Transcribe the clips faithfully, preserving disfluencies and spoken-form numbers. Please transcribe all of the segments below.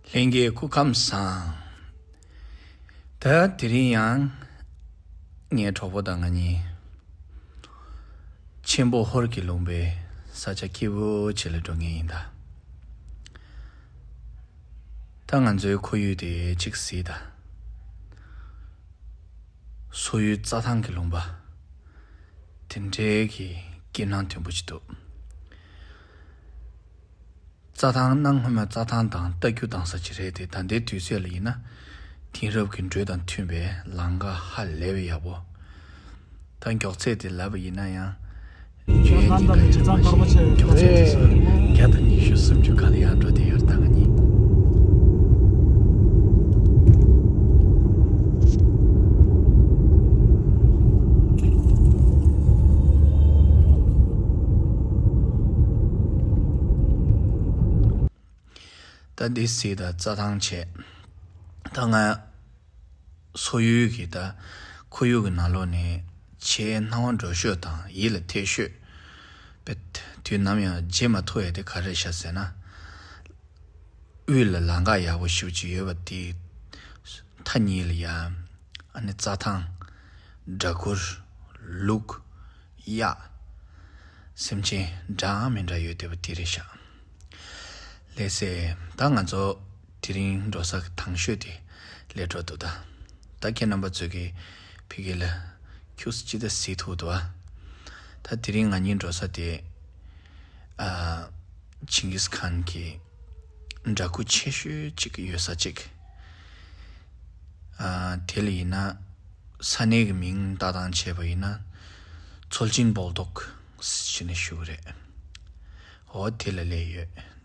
ལྷན་རྒྱས་སྐུ་ཁམས་བཟང་། ད་དེ་རིང་ཡང་ངའི་གྲོགས་པོ་དང་ང་གཉིས་ཆེན་པོ་ཧོར་གྱི་ལུང་པའི་ས་ཆ་སྐྱིད་པོ་ཅིག་ལ་འགྲོ་མཁན་ཡིན་ད། ད་ང་ཚོའི་ཁོར་ཡུག་དེ་གཅིག་གཟིགས་དང་། སོག་ཡུལ་རྩྭ་ཐང་གི་ལུང་པ། དེ་འདྲའི་གི་སྐྱིད་སྣང་དོད་པོ་ཅིག་འདུག་རྩྭ་ཐང་གནའ་སྔོན་མའི་རྩྭ་ཐང་དང་རྟ་རྒྱུག་གཏོང་ས་ཅིག་རེད་དེ། ད་ལྟའི་དུས་ཚོད་ལ་ཡིན་ན་དེང་རབས་ཀྱི་འགྲོས་དང་མཐུན་པའི་ལམ་ཁ་ཧ་ལས་པའི་ཡག་པོ། ད་མགྱོགས་ཚད་དེ་ལབ་པ་ཡིན་ན་ཡང་། བརྗོད་ཡས་ཀྱི་ཁ་ཡོད་མ་ཤེས། མགྱོགས་ཚད་དེ་ཚོ་བརྒྱ་དང་ཉི་ཤུ་སུམ་ཅུ་སྒང་ལ་ཡར་འགྲོ་བསྡད་ཡོད་རེད་ད་ང་གཉིས། ད་འདི་གཟིགས་དང་རྩྭ་ཐང་བྱས། ད་ང་སོག་ཡུལ་གྱི་ད་ཁོར་ཡུག་གི་ནང་ལོགས་ནས་ཆེས་སྣང་བ་འགྲོ་ཤོས་དང་ཡིད་ལ་འཐད་ཤོས། དཔེ་དུས་ནམ་ཡང་བརྗེད་མ་ཐུབ་ཡ་དེ་ག་རེ་རེད་ཤག་ཟེར་ན། དབུས་ལ་ལམ་ཁ་ཡག་པོ་ཞེ་པོ་ཅིག་ཡོད་པ་དེའི་མཐའ་གཉིས་ལ་ཡ། ཨ་ནི་རྩྭ་ཐང་། སྦྲ་གུར། ལུག་གཡག་སེམས་ཅན་འདྲ་མི་འདྲ་ཡོད་བསྡད་པ་དེ་རེད་ཤག་ལགས་སེ། ད་ང་ཚོ་དེ་རིང་འགྲོ་ས་གི་དང་ཤོས་དེ་སླེབས་འགྲོ་འདུག་ད། ད་ཁྱེད་རྣམ་པ་ཚོས་ཀྱི་ཕ་གི་ལ་ཁྱུག་ཙམ་ཅིག་ད་གཟིགས་ཐུབ་འདུག་ཨ། ད་དེ་རིང་ང་གཉིས་འགྲོ་ས་དེ། ཨ། ཇིང་གིས་ཁཱན་གྱི་འདྲ་སྐུ་ཆེ་ཤོས་ཅིག་ཡོད་ས་ཅིག་ཨ། དེ་ལ་ཡིན་ན་ས་གནས་ཀྱི་མིང་བཏགས་སྟངས་བྱས་པ་ཡིན་ན་ཚོལ་ཅིན་སྦོལ་ཏོག་ཟེར་ནས་ཞུ་གི་རེད། འོ་དེ་ལ་སླེབས་ཡོད།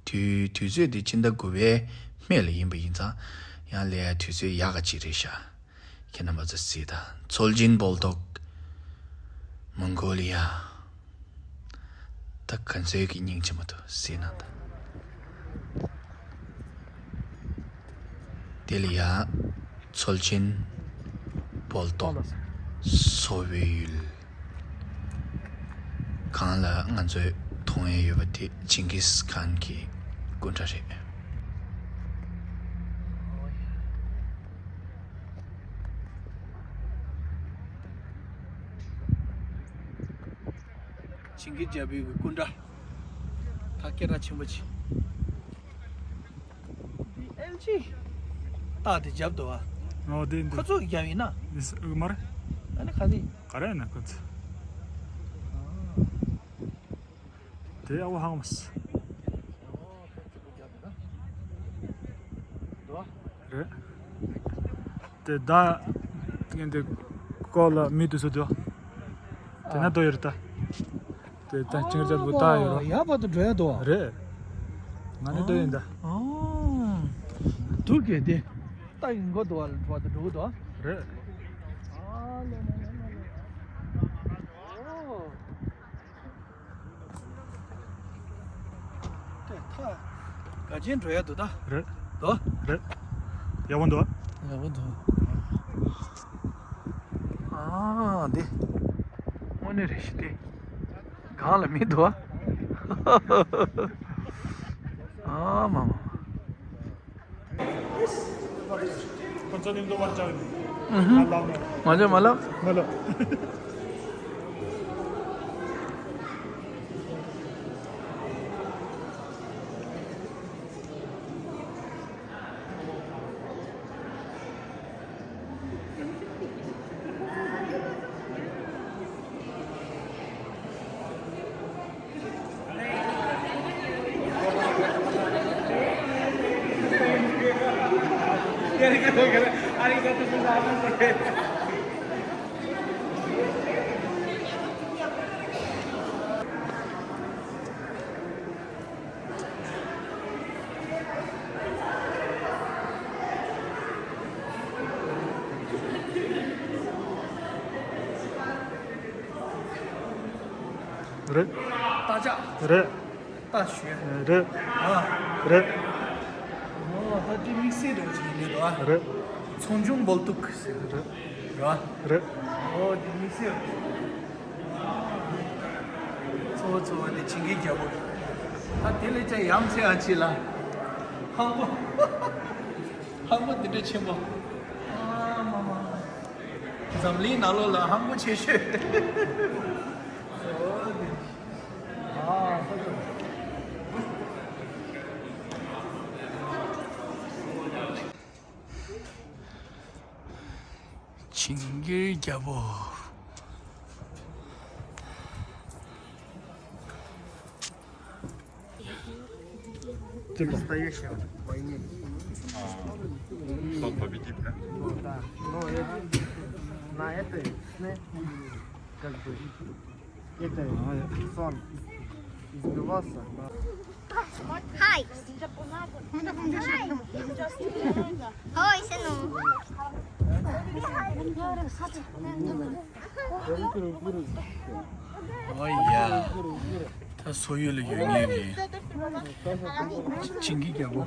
དུས་དུས་ཚོད་དེ་སྤྱི་ཟླ་དགུ་པའི་སྨད་ལ་ཡིན་པ་ཡིན་ཙང་ཡང་སླེབས་ཡ་དུས་ཚོད་ཡག་ག་ཅིག་རེད་ཤག་ཁྱེད་རྣམ་པ་ཚོ་གཟིགས་དང་། ཚོལ་ཅིན་སྦོལ་ཏོག་མོང་གོ་ལི་ཡ། ད་ག་ཚོད་ཀྱི་སྙིང་རྗེ་མ་གཏོགས་གཟིགས་གནང་དང་། དེ་ལ་ཡ། ཚོལ་ཅིན་སྦོལ་ཏོག་སོག་པོའི་ཡུལ། གང་ལ་ང་ཚོས་མཐོང་ཡས་ཡོད་པ་དེ་ཇིང་གིས་ཁཱན་གྱི་སྐུ་འདྲ་རེད། ཇིང་གིས་རྒྱལ་པོའི་གི་སྐུ་འདྲ། ད་སྐད་གྲགས་ཆེན་པོ་ཆེ། ཨེལ་ཇི། རྟགས་དེ་རྒྱབ་འདུག་ཨ། ཨོ་དེ་འདི། ཁོ་ཚོ་རྒྱབ་ཡིན་ན། ཨིས་ཨུ་མར། ཨ་ནི་ཁ་ནི། ག་རེ་ན་ཁོ་ཚོ། དེ་ཨ་བ་ཧང་མ་སི། རེད། དེ་ད། ངན་དེ། ཀོ་ལ་མི་དུ་སུ་དུ། དེ་ན་དོ་ཡོད་ད། དེ་ད་ཅིང་ར་ཅལ་བུ་ད་ཡོད་རོ། ཡ་བ་དུ་འགྲོ་ཡ་དོ། རེད། ང་ནི་དོ་ཡིན་ད། ཨ། དུ་གེ་དེ། ད་ཡིན་གོ་དོ་བ་ལ་འགྲོ་བ་དུ་འགྲོ་གི་དོ། རེད། ཨ་ལེ་ལེ་ལེ་ལེ། ཨོ། དེ་ཐ། དགའ་ཆེན་འགྲོ་ཡ་འདུག་ད། རེད། དོ། རེད། ཡག་པོ་འདུག་ཡག་པོ་འདུག་ཨ་འདི། དངོས་གནས་རེད་ཤི་དེ། གང་ལ་མི་འདུག་ཨ་མ་མ། ཁོ་ཚོ་ནི་འདུག་བར་ཆགས་ནི། ཨུ་ཧུ། ང་ལ་མེད། ང་ཚོ་མ་ལབ། མ་ལབ། རེད། རྟ་ལྕག་རེད། རྟ་ཞོན། རེད། ཨ། རེད། ཨོ་ད་དེ་དམིགས་བསལ་རེད་ཅིག་ཡིན་ནི་རེད་བ། རེད། ཚོང་ཆུང་འབོལ་ཏུག་ཟེར་རེད། རེད་བ། རེད། ཨོ་དེ་དམིགས་བསལ་རེད། གཙོ་བོ་གཙོ་བོ་དེ་ཆིང་གི་རྒྱལ་པོ་རེད། ད་དེ་ལས་ཀྱང་ཡ་མཚན་ཨ་ཅི་ལ། ཧང་པོ། ཧང་པོ་འདི་འདྲ་ཆེན་པོ། ཨ་མ་མ། འཛམ་གླིང་ནང་ལོགས་ལ་ཧང་པོ་ཆེ་ཤོས། ཨ། ཆིང་གིར་རྒྱལ་པོ། Настоящая войне. А, кто победит, да? Ну да. Ну, это, на это, как бы, это, сон избивался, но Hi. Hi, Sanu. ཨོ་ཡ། ད་སོག་ཡུལ་ལ་ཡོད་མཁན་གྱི་ཆིང་གི་རྒྱལ་པོ།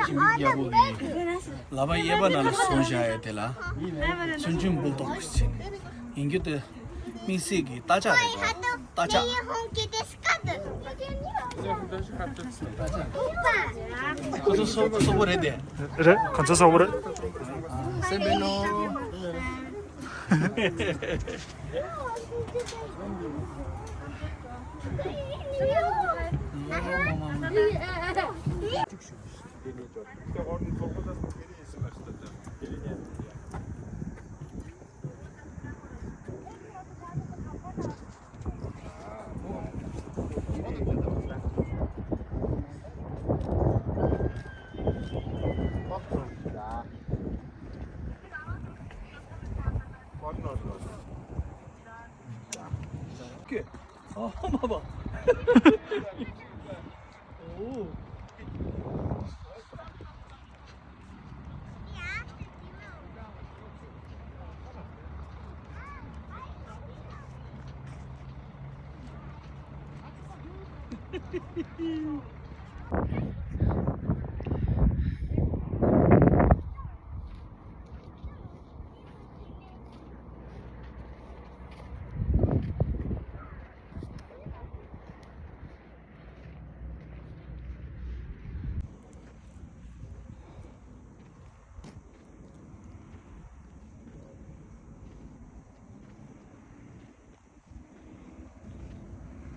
ཆིང་གི་རྒྱལ་པོ་གི་ལག་པ་གཡས་པ་ནང་ལ་བཟུང་བཞག་ཡ་དེ་ལ་སུན་ཅུན་བུལ་ཌོག་ཟེར་ནས་ཡིན་རྒྱུ་དེ། དམིགས་བསལ་གྱི་རྟ་ལྕག་རེད་དོ། རྟ་ལྕག་ཁོ་ཚོ་སོག་སོག་པོ་རེད་དེ། རེད། ཁོ་ཚོ་སོག་པོ་རེད། སེམས་པའི་ནོ།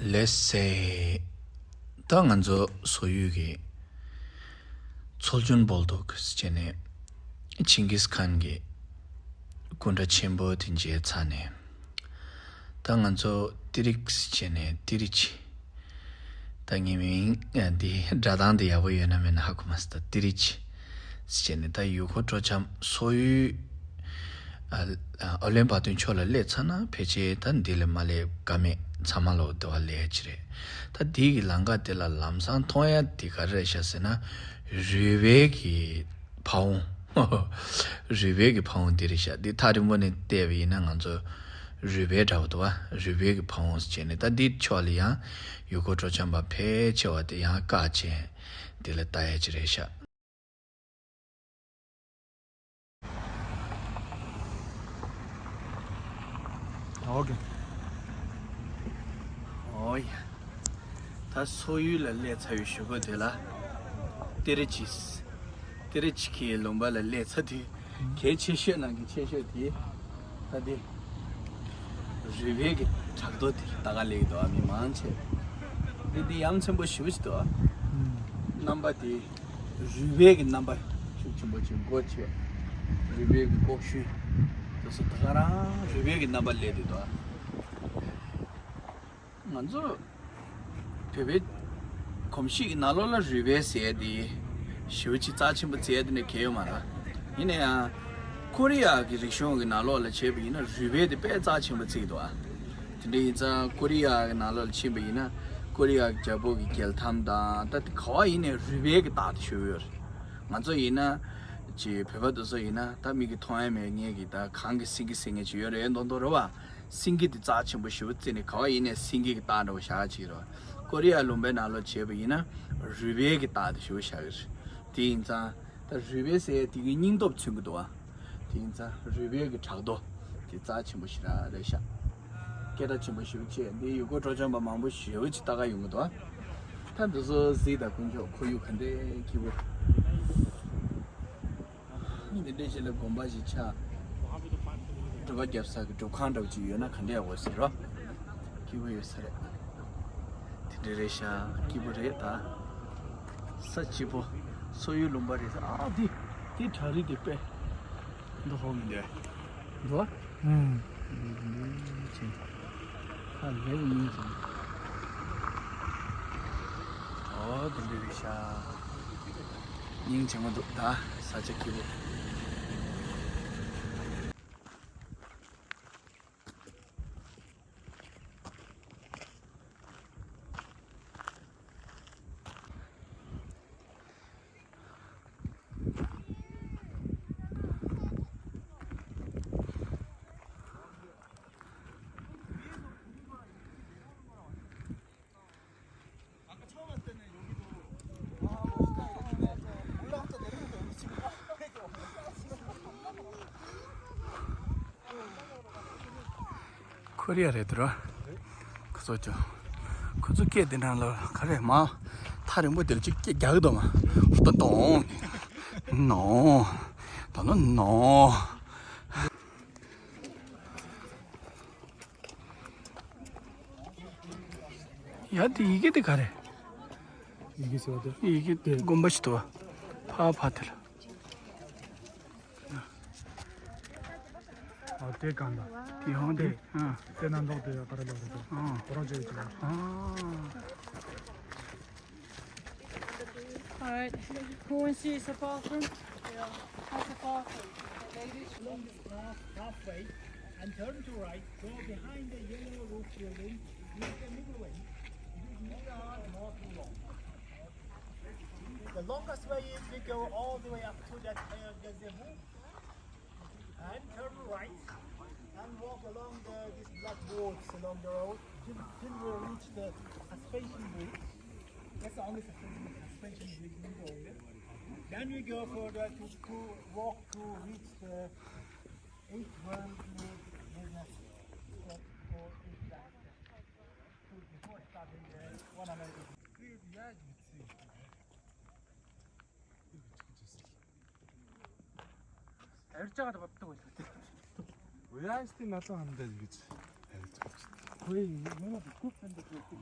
ལེས་སེ། ད་ང་ཚོ་སོག་ཡུལ་གྱི་ཚོལ་ཅུན་བོལ་ཏོག་ཟེར་བྱས་ནས་ཆིང་གིས་ཁན་གྱི་སྐུ་འདྲ་ཆེན་པོ་དེ་མཇལ་ཚར་ནས། ད་ང་ཚོ་ཏི་རིག་ཟེར་བྱས་ནས་ཏི་རིག་ད་ངའི་མིང་འདི་སྒྲ་གདངས་འདི་ཡག་པོ་ཡོད་ན་མེད་ན་ཧ་གོ་མ་སོང་། ད་ཏི་རིག་ཟེར་བྱས་ནས་ད་ཡུལ་སྐོར་སྤྲོ་འཆམ་སོག་ཡུལ། ཨ་ཨ་ཨོ་ལན་བ་དུན་ཕྱོགས་ལ་སླེབས་ཚར་ན་ཕལ་ཆེར་ད་འདི་ལས་མ་སླེབས་ཀ་མེད། ཚང་མ་ལོ་དེ་བ་སླེབས་ཡ་ཅི་རེད། ད་འདི་གི་ལམ་ཁ་དེ་ལ་ལམ་སང་མཐོང་ཡ་དེ་ག་རེ་རེད་ཤག་ཟེར་ན། རུས་སྦལ་གྱི་ཕ་བོང་། རུས་སྦལ་གྱི་ཕ་བོང་འདི་རེད་ཤག་འདི་ཐག་རིང་པོ་ནས་བལྟས་པ་ཡིན་ན་ང་ཚོ་རུས་སྦལ་འདྲ་བོ་འདུག་བ། རུས་སྦལ་གྱི་ཕ་བོང་ཟེར་བྱས་ནས་ད་འདི་ཕྱོགས་ལ་ཡང་ཡུལ་སྐོར་སྤྲོ་འཆམ་པ་ཕལ་ཆེ་བ་དེ་ཡང་བཀག་བྱས་འདི་ལ་ལྟ་ཡ་ཅི་རེད་ཤག་ཨོ་ཀེ། ཨོ་ཡ། ད་སོག་ཡུལ་ལ་སླེབས་ཚར་བའི་གཞུག་གུ་དེ་ལ། ཏི་རི་ཅི། ཏི་རི་ཅི་གི་ལུང་པ་ལ་སླེབས་ཚར་དུས། གལ་ཆེ་ཤོས་ནང་གི་ཆེ་ཤོས་དེ། ད་དེ། རུས་སྦལ་གྱི་བྲག་རྡོ་དེ་ལྟ་ག་སླེབས་ཀྱི་འདུག་ཨ། མི་མང་ཆེ། འདི་འདི་ཡ་མཚན་པོ་ཞེ་པོ་ཅིག་འདུག་ཨ། རྣམ་པ་དེ། རུས་སྦལ་གྱི་རྣམ་པ་ཤུགས་ཆེན་པོ་ཅིག་མགོ་ཆེ། རུས་སྦལ་གྱི་ལྐོག་ཤུན། དེ་ཚོ་ད་ག་རང་རུས་སྦལ་གྱི་རྣམ་པ་སླེབས་བསྡད་འདུག་ཨ། ང་ཚོ་བོད་པའི་གོམས་གཤིས་ཀྱི་ནང་ལོགས་ལ་རུས་སྦལ་ཟེར་ཡ་དེ་ཞེ་པོ་ཅིག་རྩ་ཆེན་པོ་བརྩི་ཡ་དེ་འདྲ་གང་ཡང་ཡོད་མ་རེད། ཡིན་ན་ཡང་ཀོ་རི་ཡ་གི་རིག་གཞུང་གི་ནང་ལོགས་ལ་བྱས་པ་ཡིན་ན་རུས་སྦལ་དེ་དཔེ་རྩ་ཆེན་པོ་བརྩི་གི་འདུག་ཨ། དེ་འདྲ་ཡིན་ཙང་ཀོ་རི་ཡ་གི་ནང་ལོགས་ལ་ཕྱིན་པ་ཡིན་ན་ཀོ་རི་ཡ་གི་རྒྱལ་པོ་གི་རྒྱལ་ཐམ་དང་ད་དེ་ག་བ་ཡིན་ནའི་རུས་སྦལ་གྱི་རྟགས་དེ་ཞེ་པོ་ཡོད་རེད། ང་ཚོ་ཡིན་ན་ཅིག་བོད་པ་དེ་ཚོ་ཡིན་ན་ད་མིག་གིས་མཐོང་ཡ་མེད་མཁན་གྱི་ད་གངས་ཀྱི་སེང་གེ་ཟེར་མཁན་ཅིག་ཡོད་རེད་མདོག་མདོག་རེད་བ། སེང་གེ་འདི་རྩ་ཆེན་པོ་ཞེ་པོ་བརྩིས་ནས་ག་བ་ཡིན་ནའི་སེང་གེ་གི་རྟགས་འདྲ་བོ་བཞག་ཅིག་རེད་བ། ཀོ་རི་ཡ་ལུང་པའི་ནང་ལོགས་བྱས་པ་ཡིན་ན་རུས་སྦལ་གྱི་རྟགས་དེ་ཞེ་པོ་བཞག་གི་རེད། དེ་ཡིན་ཙང་ད་རུས་སྦལ་ཟེར་ཡས་དེ་གི་སྙིང་སྟོབས་མཚོན་གྱི་འདུག་བ། དེ་ཡིན་ཙང་རུས་སྦལ་གྱི་བྲག་རྡོ་དེ་རྩ་ཆེན་པོ་ཞེ་དྲག་རེད་ཤག་སྐད་གྲགས་ཆེན་པོ་ཞེ་པོ་བྱས་འདི་ཡུལ་སྐོར་སྤྲོ་འཆམ་པ་མང་པོ་ཞེ་པོ་ཅིག་ལྟ་ག་ཡོང་གི་འདུག་བ། ད་འདི་ཚོ་གཟིགས་དང་དཀོན་མཆོག་ཁོར་ཡུག་ག་འདྲའི་སྐྱིད་པོ། འདི་འདྲའི་ཞིག་ལ་དགོན་པ་ཞིག་ཆགས། སྒྲུབ་པ་རྒྱབ་ས་གི་སྒྲུབ་ཁང་འདྲ་བོ་ཅིག་ཡོད་ན་ག་འདྲའི་ཡག་པོ་ཟེར་རོ། སྐྱིད་པོ་ཡོད་ས་རེད། དེ་འདྲ་རེད་ཤག་སྐྱིད་པོ་རེད་ད། ས་སྐྱིད་པོ། སོག་ཡུལ་ལུང་པ་རེད་ས། ཨ་འདི། འདི་བྲག་རི་དེ་དཔེ། འདི་ཧོ་མི་འདུག་འདུག་ཨ། ཨུམ། ཁ་ལས་སྙིང་རྗེ། ཨོ་དེ་འདྲ་རེད་ཤག་སྙིང་རྗེ་མོ་འདུག་ད་ས་ཆ་སྐྱིད་པོ། ཁོ་རེ་ཡ་རེད་དོ། ཁོ་ཚོ་ཅོ། ཁོ་ཚོ་སྐད་དེ་འདྲ་ལ་ག་རེ་མ། ཐག་རིང་པོ་དེར་ཅིག་སྐད་རྒྱག་གི་འདུག་མ། ཏོང་ཏོང་། ནོ། ད་ནོ་ནོ། ཡ་དེ་ཡི་གེ་དེ་ག་རེ། ཡི་གེ་ཟེར་བ་དེ། ཡི་གེ་དེ་དགོན་པ་ཞིག་འདུག་བ། ཕ་ཕ་དེ་ལ། ཨ་དེ་གང་ལ། དེ་ཡང་དེ། ཨ། དེ་ནང་འདོགས་དེ་ག་རེ་ལ་རེད་དོ། ཨ། ཁོ་རང་ཅེ་ཅེ། ཨ། All right. Who wants to use the bathroom? Yeah. How's the bathroom? The ladies? Along this path halfway and turn to right. Go behind the yellow roof building. Use the middle way. It is neither hard nor too long. The longest way is we go all the way up to that uh, gazebo and turn right and walk along the, these black boards along the road till, till we reach the suspension bridge. That's the only suspension, suspension bridge we go over. Then we go further to, to walk to reach the eighth World Trade Business Center. So before starting there, one another. Арчагаад боддог байлгүй. Уяастай надад хандаад гэж. Хөөе, манай бүхөөр танд хэлдэг.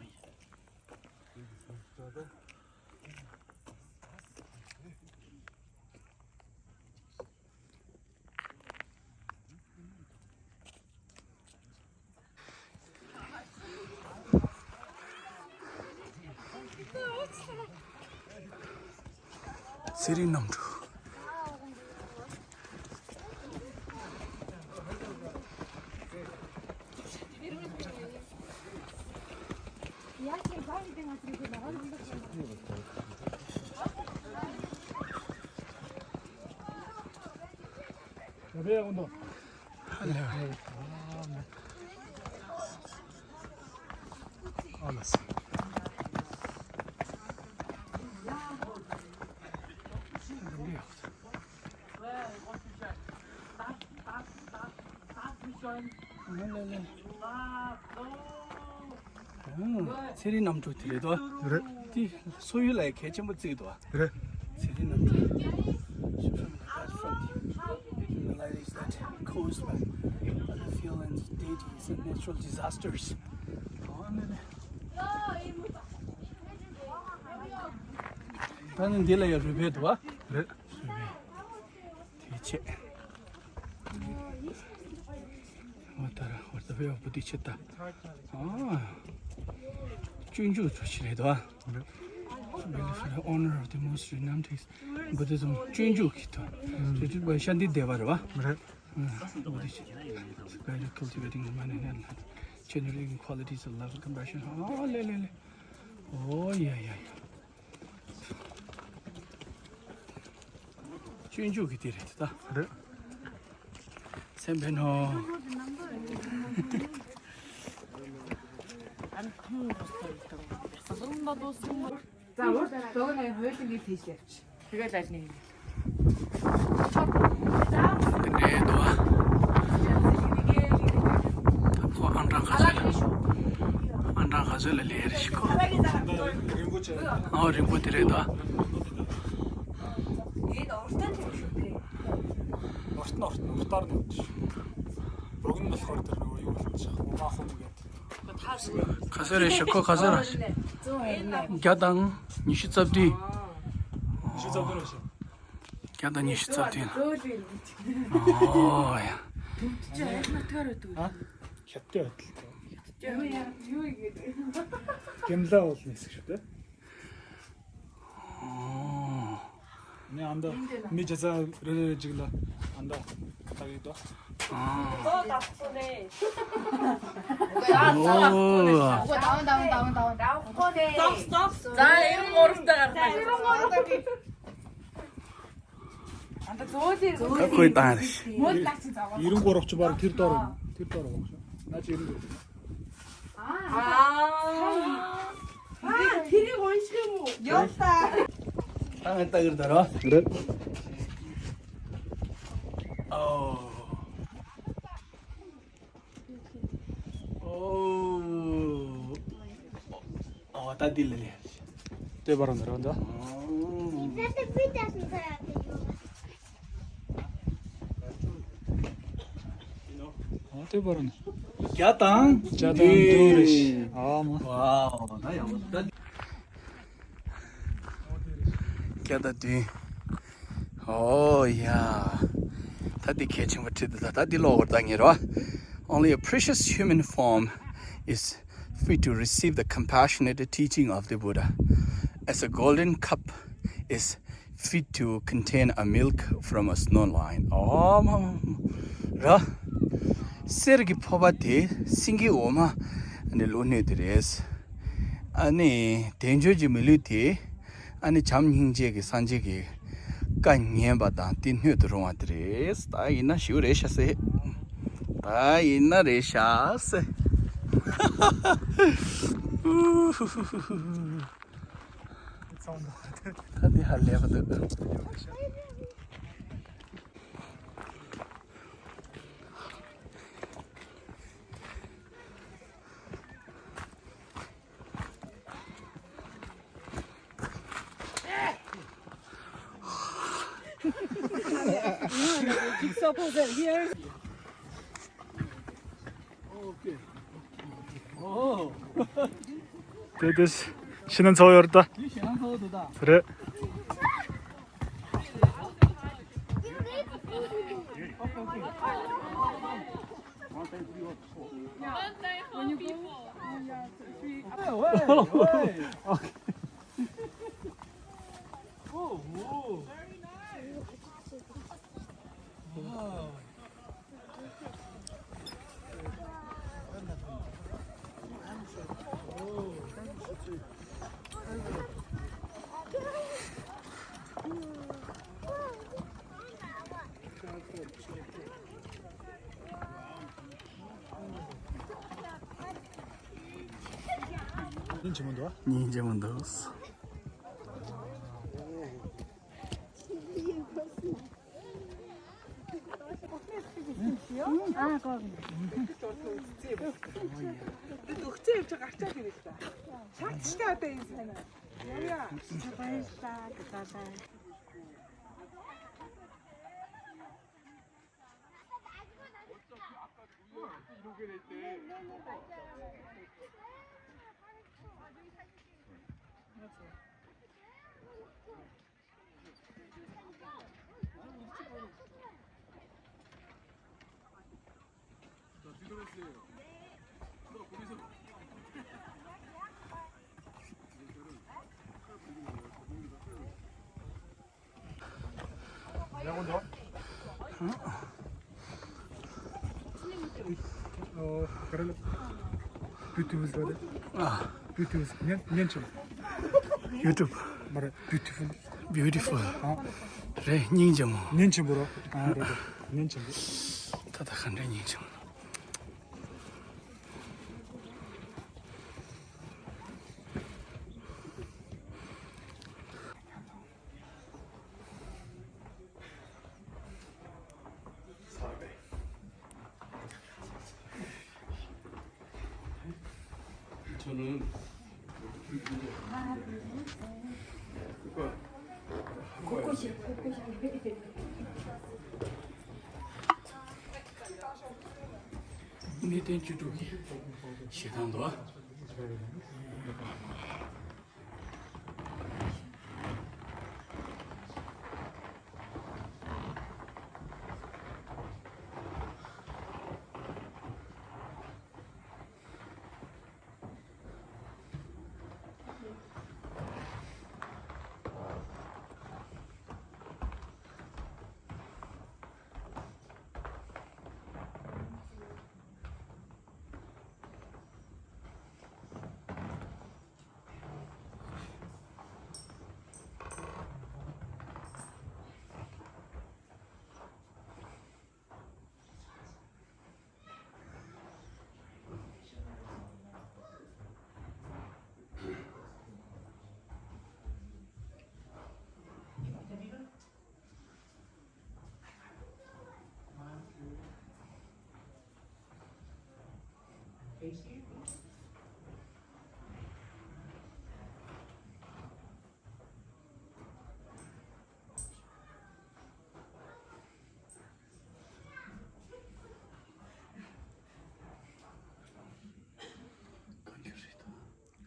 ཚེ་རིང་རྣམ་གྲོལ། ཚེ་རིང་རྣམ་གྲོལ་དེ་རེད་དོ། རེད། དེ་སོག་ཡུལ་ལ་གལ་ཆེན་པོ་བརྩི་གི་འདུག་བ། རེད། ཚེ་རིང་རྣམ་གྲོལ། She from the back from the realize that caused by other feelings, deities and natural disasters. ད་ནི་འདི་ལ་ཡང་རུས་སྦལ་འདུག་བ། རེད། དེ་ཆེ། ཨོ་ད་ར་ཧོར་ད་བེ་བ་བུ་དི་ཆེ་ད། ཨ། སྤྱོད་འཇུག་ཚོ་ཞིག་རེད་དོ། Believe in the honor of the most renowned Buddhism སྤྱོད་འཇུག་གི་དོ། སྤྱོད་འཇུག་པ་ཤཱནྟི་དེ་བ་རེད་བ། རེད། བུ་དི་ཆེ། Cultivating the mind and generating qualities of love and compassion. ཨོ་ལེ་ལེ་ལེ། ཨོ་ཡ་ཡ་ཡ། སྤྱོད་འཇུག་གི་དེ་རེད་ད། རེད། སེམས་པའི་ནོ། འདི་འདྲའི་འདུག་ཨ། ཁོ་ཨང་གྲངས་ཁ་ཤས། ཨང་གྲངས་ཁ་ ང་ཚོ་ལ་ལས་རེ་ཞིག་གོ། རིན་པོ་ཆེ། ཨོ་རིན་པོ་དེ་རེད་ད། ཨོརྟན་ཨོརྟན་ཨོརྟར་ནོ། ཁ་སོ་རེ་ཞིག་གོ། ཁ་སོ་རེ་ཞིག་བརྒྱ་དང་ཉི་ཤུ་རྩ་བདུན། ཉི་ཤུ་རྩ་བདུན་རེད་ཤག་བརྒྱ་དང་ཉི་ཤུ་རྩ་བདུན། ཨོ་ཡ། ཁྱབ་སྤེལ། ཀེམ་ལ་འོག་ནས་ཟེར་ཞུ་དེ། ཨོ། ནི་ཨ་མདའ་མི་བརྒྱ་རྩ་རེ་རེ་རེ་གཅིག་ལ་ཨ་མདའ་ལྟ་གི་འདུག་ཨོ། ད་ཁོས་བཏང་རེད། ཡི་རུང་སྐོར་རོགས་ཆུ་བར་ཐིར་ཏོར་ཐིར་ཏོར་རོགས་ཆུ་ན་ཅི་རུང་། ཨ་ཐིར་འོན་ཆེ་མོ་ཡོད་ད། ཨ་ང་ལྟ་གིར་ད་རོ། རེད། ཨོ། ཨོ། ཨོ་ད་འདི་ལ་ལས། ལྟོས་པ་རང་འདི་རང་འདི། ཨོ་ལྟོས་པ་རང་འདི། བརྒྱ་དང་བརྒྱ་དང་བདུན་རེད། ཨ་མ། ཝའོ་ད་ཡག་པོ་ད། བརྒྱ་དང་བདུན། ཨོ་ཡ། ད་འདི་གལ་ཆེན་པོ་བྲིས་འདུག་ད་ད་འདི་ཀློག་དགོས་ད་ངེས་རོ། Only a precious human form is fit to receive the compassionate teaching of the Buddha, as a golden cup is fit to contain a milk from a snow lion. ཨོ་མ་མ་མ་ར། གསེར་གྱི་ཕོར་པ་དེ་སེང་གེའི་འོ་མ་ནི་བླུགས་སྣོད་དེ་རེད། ཨ་ནི་དལ་འབྱོར་གྱི་མི་ལུས་དེ། ཨ་ནི་བྱམས་སྙིང་རྗེ་གི་སངས་རྒྱས་ཀྱི་བཀའ་ཉན་པ་དང་དེ་སྣོད་དུ་རུང་བ་དེ་རེད། ད་ཡིན་ན་ཞུ་རེད་ཤག་སེ། ད་ཡིན་ན་རེད་ཤག་སེ། ད་དེ་ཧ་ལས་པ་འདུག Jigsaw puzzle here. དེ་དེ་ཤི་ན་ཚོ་ཡོར་ད། རེད། When you go, oh, yeah, so if we Oh, wow. སྙིང་རྗེ་མོ་འདུག་སྙིང་རྗེ་མོ་འདུག་ཡག་པོ་འདུག་ཨོ། ག་རེ་ལབ། བིའུ་ཊི་ཕུལ་ཟེར་བ་རེད། ཨ། བིའུ་ཊི་ཕུལ་ཟེར། སྙན་སྙན་ཆེན་པོ། ཡུ་ཊུབ། མ་རེད། བིའུ་ཊི་ཕུལ། བིའུ་ཊི་ཕུལ། ཨ། རེད། སྙིང་རྗེ་མོ། སྙན་ཆེན་པོ་རོ། ཨ་རེད་རེད། སྙན་ཆེན་པོ། ད་ལྟ་ག་འདྲ་སྙིང་རྗེ་མོ། གནས་བརྟན་བཅུ་དྲུག་གི་ཞལ་ཐང་དུ།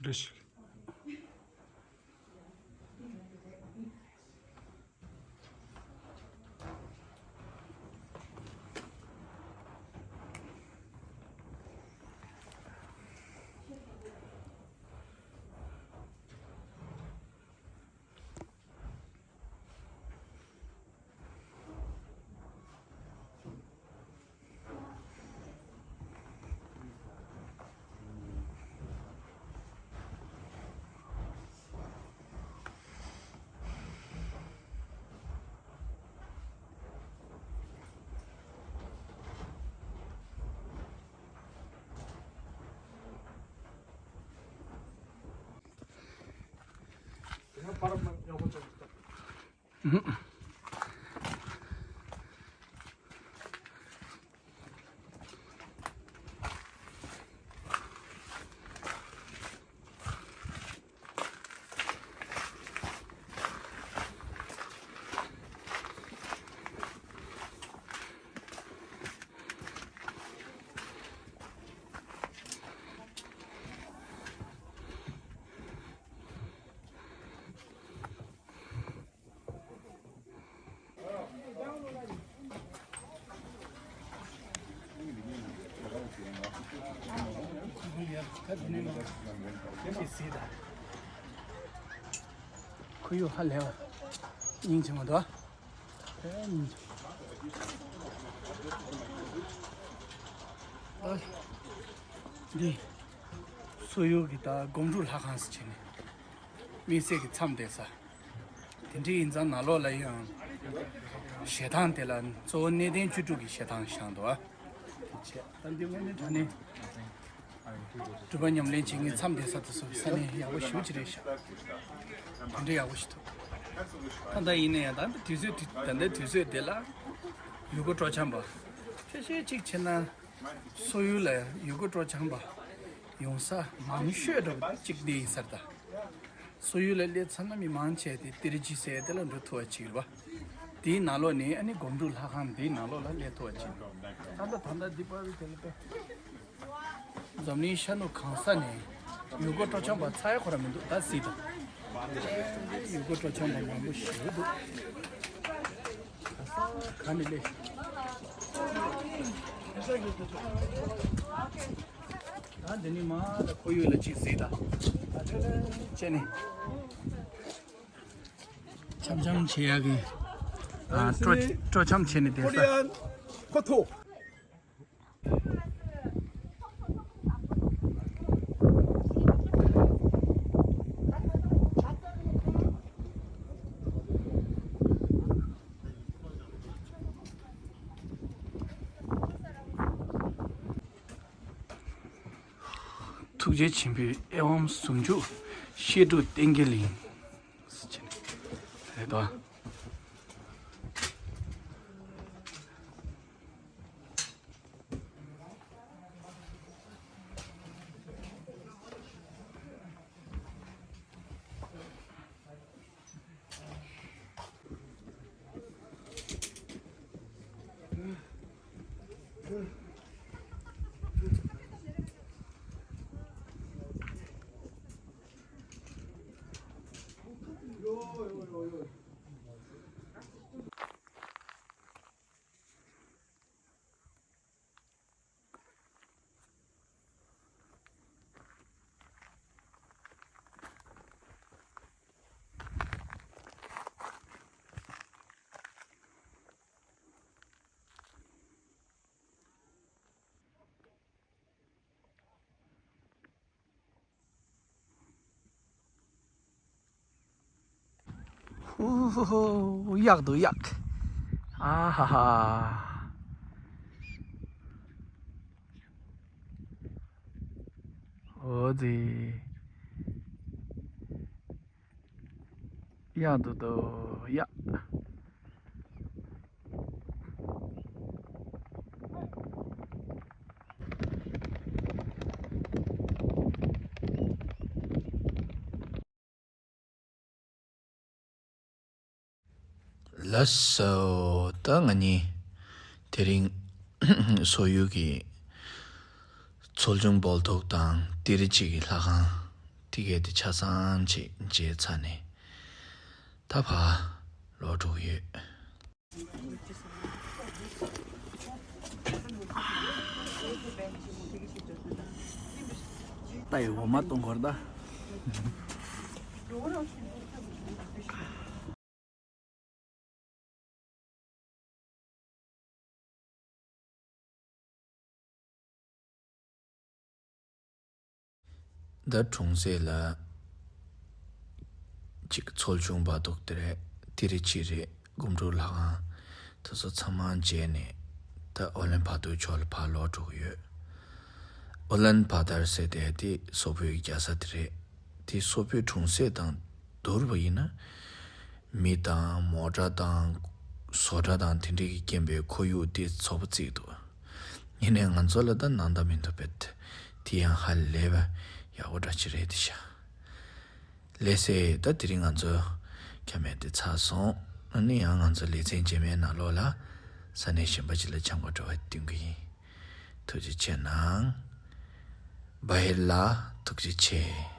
རེད་ཤག་ཁོར་ཡུག་ཧ་ལས་པ་སྙིང་རྗེ་མོ་འདུག་ཨ། འདི་སོ་ཡུལ་གྱི་ད་སྒོམ་སྒྲུབ་ལྷ་ཁང་ཟེར་བྱས་ནས་དམིགས་བསལ་གྱི་མཚམས་བསྡད་ས། དེ་འདྲའི་ཡིན་ཙང་ནང་ལོགས་ལ་ཡང་ཞལ་ཐང་དེ་ལ་གཙོ་བོ་གནས་བརྟན་བཅུ་དྲུག་གི་ཞལ་ཐང་བཞེངས་འདུག་ཨ། དེ་བྱས་ད་འདི་དངོས་གནས་དྲང་གནས་སྒྲུབ་པ་ཉམས་ལེན་བྱེད་མཁན་མཚམས་བསྡད་ས་དེ་ཚོ་ས་གནས་ཡག་པོ་ཞེ་པོ་ཅིག་རེད་ཤག་དེ་འདྲ་ཡག་པོ་ཞིག་འདུག་ད་ལྟ་ཡིན་ན་ཡང་ད་ལྟ་དུས་ཚོད་དེ་ད་ལྟའི་དུས་ཚོད་དེ་ལ་ཡུལ་སྐོར་སྤྲོ་འཆམ་པ་ཆེ་ཤོས་གཅིག་བྱས་ན། སོ་ཡུལ་ལ་ཡུལ་སྐོར་སྤྲོ་འཆམ་པ་ཡོང་ས་མང་ཤོས་འདྲ་པོ་གཅིག་འདི་ཡིན་ས་རེད་ད། སོ་ཡུལ་ལ་སླེབས་ཚར་ན་མི་མང་ཆེ་དེ་ཏི་རི་ཇི་ཟེར་དེ་ལ་འགྲོ་ཐུབ་པ་ཅིག་རེད་པ། དེའི་ནང་ལོགས་ནས་ཨ་ནི་སྒོམ་སྒྲུབ་ལྷ་ཁང་འདིའི་ནང་ལོགས་ལ་སླེབས་ཐུབ་པ་ཅིག་ད་ལྟ་ད་ལྟ་འདི་པར་དེ་ལ་དཔེ། འཛམ་གླིང་ཤར་ནུབ་གང་ས་ནས་ཡུལ་སྐོར་སྤྲོ་འཆམ་པ་ཚ་ཡ་ཁོ་ར་མི་འདུག་ད་སྲིད་དང་། ཡུལ་སྐོར་སྤྲོ་འཆམ་པ་མང་པོ་ཞིག་འདུག་ག་ས་ག་ནས་སླེབས། ད་འདི་ནི་མ་ད་ཁོར་ཡུག་ལ་ཅིག་གཟིགས་དང་། བྱས་ནས་འཆམ་འཆམ་བྱེད་ཡག་གི། ཨ། སྤྲོ་སྤྲོ་འཆམ་བྱས་ནས་བསྡད་ས། ཁོ་ཐོ། ཐུགས་རྗེ་ཆེན་པོའི་ཨེ་ཝཾ་ཟུང་འཇུག་བཤད་སྒྲུབ་རྟེན་གྱི་གླིང་། རེད་དོ། ཨུ་ཧུ་ཧུ། གཡག་འདུག་གཡག་ཨ་ཧ་ཧ། འོ་ཙི། གཡག་འདུག་འདུག་གཡག་ལགས་སོ། ད་ང་གཉིས་དེ་རིང་སོག་ཡུལ་གྱི་ཚོལ་ཆུང་སྦལ་ཏོག་དང་ཏི་རི་ཅི་གི་ལྷ་ཁང་དེ་གས་དེ་ཆ་ཚང་ཅིག་མཇལ་ཚར་ནས་ད་ཕར་ལོག་འགྲོ་གི་ཡོད། ད་ཡི་འོ་མ་གཏོང་གོ་ར་ད། ད་གྲོང་གསེབ་ལ་ཅིག་ཚོལ་ཆུང་སྦལ་ཏོག་དེ་རེད། ཏི་རི་ཅི་རེད། སྒོམ་སྒྲུབ་ལྷ་ཁང་དེ་ཚོ་ཚང་མ་མཇལ་ནས་ད་ཨོ་ལན་བྷ་དར་ཕྱོགས་ལ་ཕར་ལོག་འགྲོ་གི་ཡོད། ཨོ་ལན་བྷ་དར་ཟེར་དེ་དེ་སོག་པོའི་རྒྱལ་ས་དེ་རེད། དེ་སོག་པོའི་གྲོང་གསེབ་དང་བསྡུར་བ་ཡིན་ན། མི་དང་མོ་ཊ་དང་བཟོ་གྲྭ་དང་དེ་འདྲ་གིས་རྐྱེན་པས་ཁོར་ཡུག་དེ་ཚོགས་པ་བརྩིགས་འདུག་ཡིན་ནའི་ང་ཚོ་ལ་ད་སྣང་དག་མི་འདུག་པས། དེ་ཡང་ཧ་ལས་པ་ཡག་པོ་འདྲ་ཅིག་རེད་དེ་ཤག་ལགས་སེ། ད་དེ་རིང་ང་ཚོ་ཁྱམས་མེད་དེ་ཚར་སོང་། ཨ་ནི་ཡང་ང་ཚོ་ལེ་ཚན་རྗེས་མའི་ནང་ལོགས་ལ་ས་གནས་གཞན་པ་ཅིག་ལ་འཁྱམ་དགོས་འགྲོ་བ་སྟོན་གི་ཡིན། ཐུགས་རྗེ་ཆེ་གནང་། བྷ་ཧེ་ལ་ཐུགས་རྗེ་ཆེ།